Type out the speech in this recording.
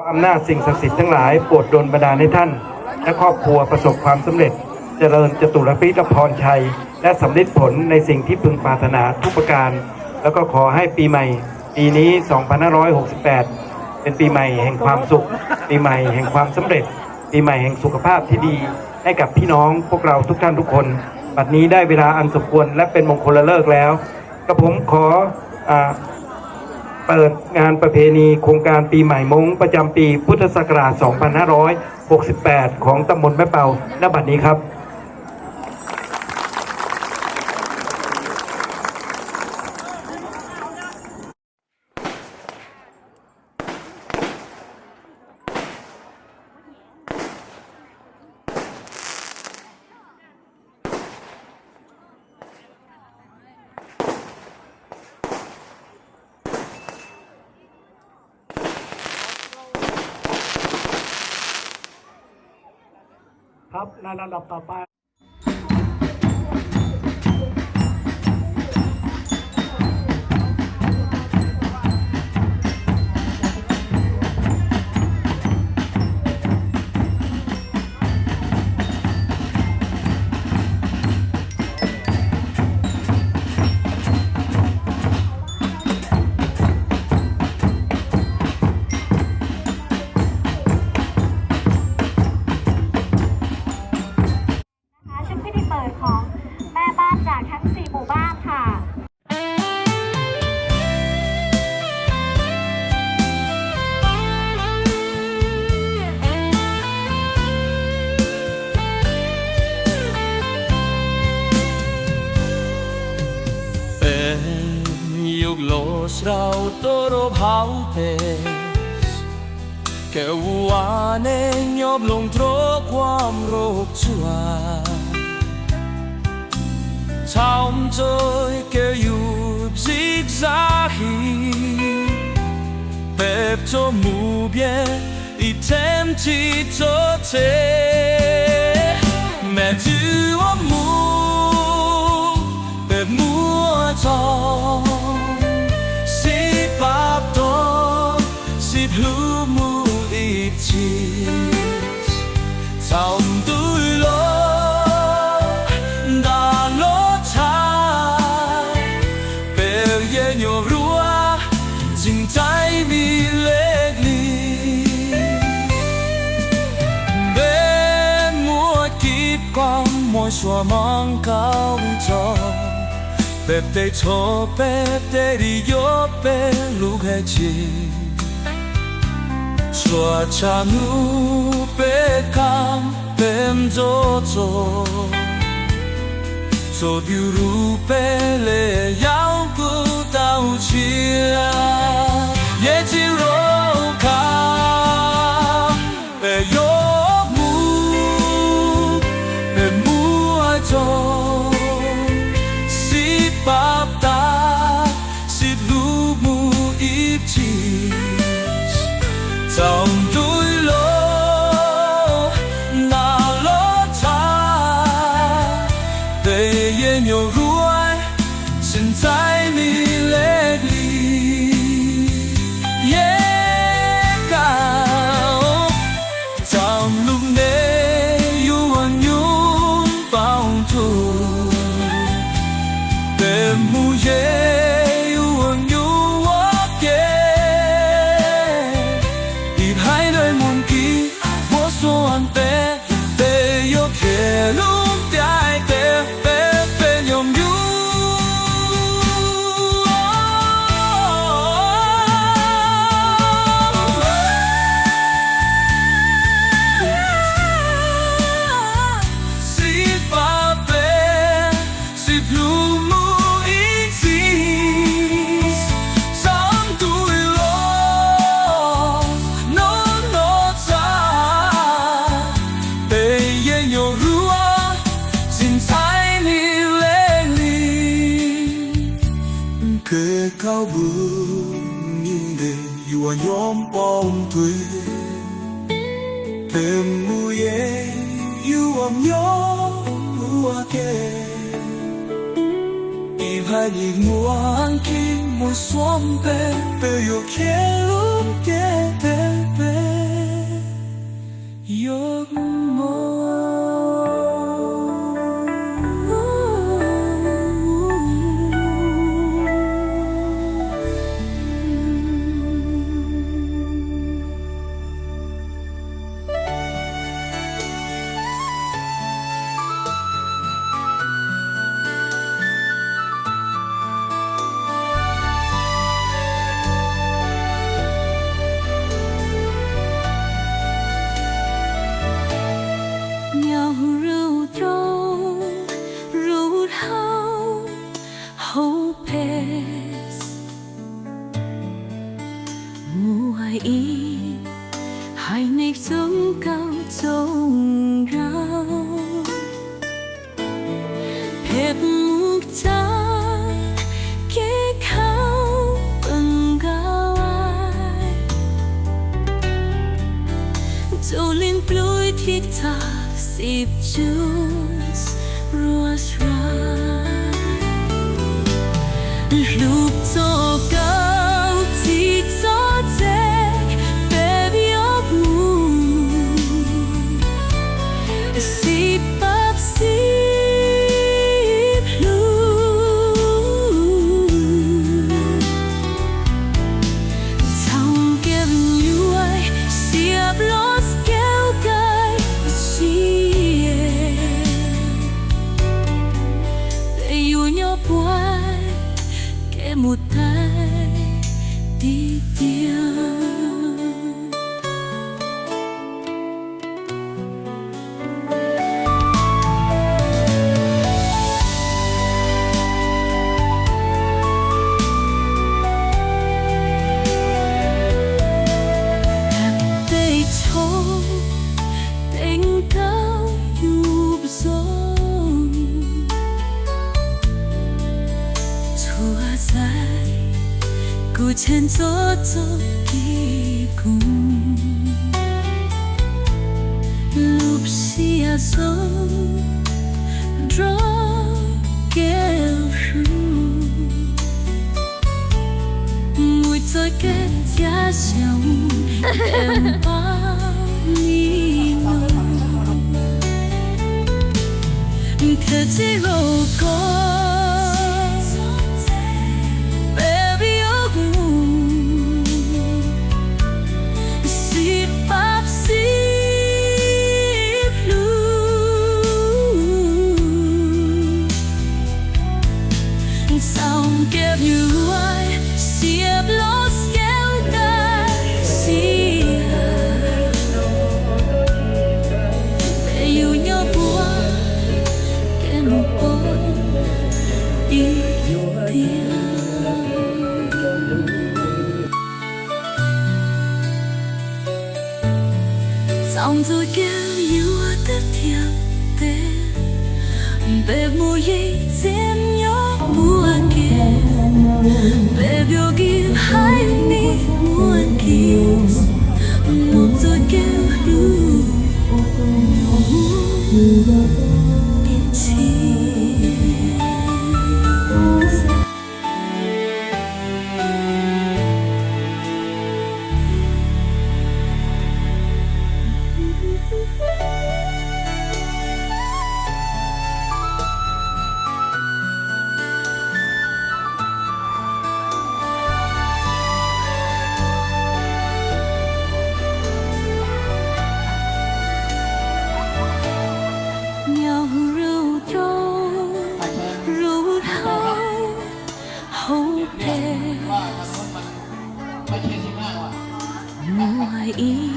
อำนาจสิ่งศักดิ์สิทธิ์ทั้งหลายโปรดดลบันดาลให้ท่านและครอบครัวประสบความสำเร็จ เจริญจตุรพิธพรชัย และสำเร็จผลในสิ่งที่พึงปรารถนาทุกประการ แล้วก็ขอให้ปีใหม่ปีนี้ สองพันห้าร้อยหกสิบแปด เป็นปีใหม่แห่งความสุข ปีใหม่แห่งความสำเร็จ ปีใหม่แห่งสุขภาพที่ดี ให้กับพี่น้องพวกเราทุกท่านทุกคน บัดนี้ได้เวลาอันสมควรและเป็นมงคลฤกษ์แล้ว กระผมขอ อ่า เปิดงานประเพณีโครงการปีใหม่ม้งประจำปีพุทธศักราช สองพันห้าร้อยหกสิบแปด ของตำบลแม่เปา ณ บัดนี้ครับ ครับ ในลำดับต่อไป นะคะ ซึ่งพิธีเปิดของแม่บ้านจากทั้งสี่หมู่บ้านค่ะ Peb yug los srau tau rau hauv pes, kev ua neej nyob loo nrog kuam rau tsuag. Thaum ntxov kev yug zig zag his, peb tsuas mus bien ib them tsis txog tsev. Mej tsis ua mus, peb muaj txog, sib pab tog, sib hlub mus ib txhis. Thaum ntuj los nta los txhais, peb yeej nyuam ruaj tsis ntxais mi le li. Peb muaj kib koom muaj suab moov kaum txog, peb tej tsho peb tej ris yuav peb lub hej chim. Suav tshav ntuj peb kaam peb ntxov txog, txhua tus rub peb le yaum kuj tau tshiab. Yeej tsis rov qab peb yuav mus, peb muaj txog, sib pab tag, sib hlub mus ib txhis. Thaum ntuj los nta los txhais, peb yeej nyuam ruaj tsis ntxais mi le li. Yeej kav, thaum lub neej yuav nyuaj paub txug, peb mus yeej yuav nyuaj ua ke. Ib haiv neeg muaj kib muaj suab peb, peb yuav khiav lub ntiaj teb peb peb nyob yug. Sib pab peb, sib hlub mus ib txhis. Thaum ntuj los nta los txhais, peb yeej nyuam ruaj tsis ntxais mi le li. Kev khaub ncaws me ntsis yuav nyob poob tuag, peb mus yeej yuav nyob ua ke. Ib haiv neeg muaj kib muaj suab peb, peb yuav khiav lub ntiaj teb peb. Haiv neeg zoo nkauj zoo nkauj, pheb mus tsa kev khauj nkaus, rau leej pluj thib txog xib cuj ruas ras. Hlub txoj koob txiv txoj ceg peb yuav mus sib pab sib hlub. Txhob kev nyuaj siab los kev kawg siab, peb yuav nyob puag kev mus tag tiag tiag. Tej tshooj tej nkauj yus zoo, txhua zaus kuv tsheej txog txoj kev koom. Lub siab zoo nrog kev hlub, mus txoj kev cia xyoo kev npaj nim no. Thiab txij lub koj peb yuav mus sib pab sib hlub. Txhob kev nyuaj siab los kev kawg siab, peb yuav nyob puag kev mus poob ib tiag. Txhob ntxuav kev yuav teb tiag peb, peb mus yeej txiv nyob puag ke, peb yuav kev haiv neeg muaj kev mus txoj kev hlub ib txhis. Nyob rau rau hauv hauv pes muaj ib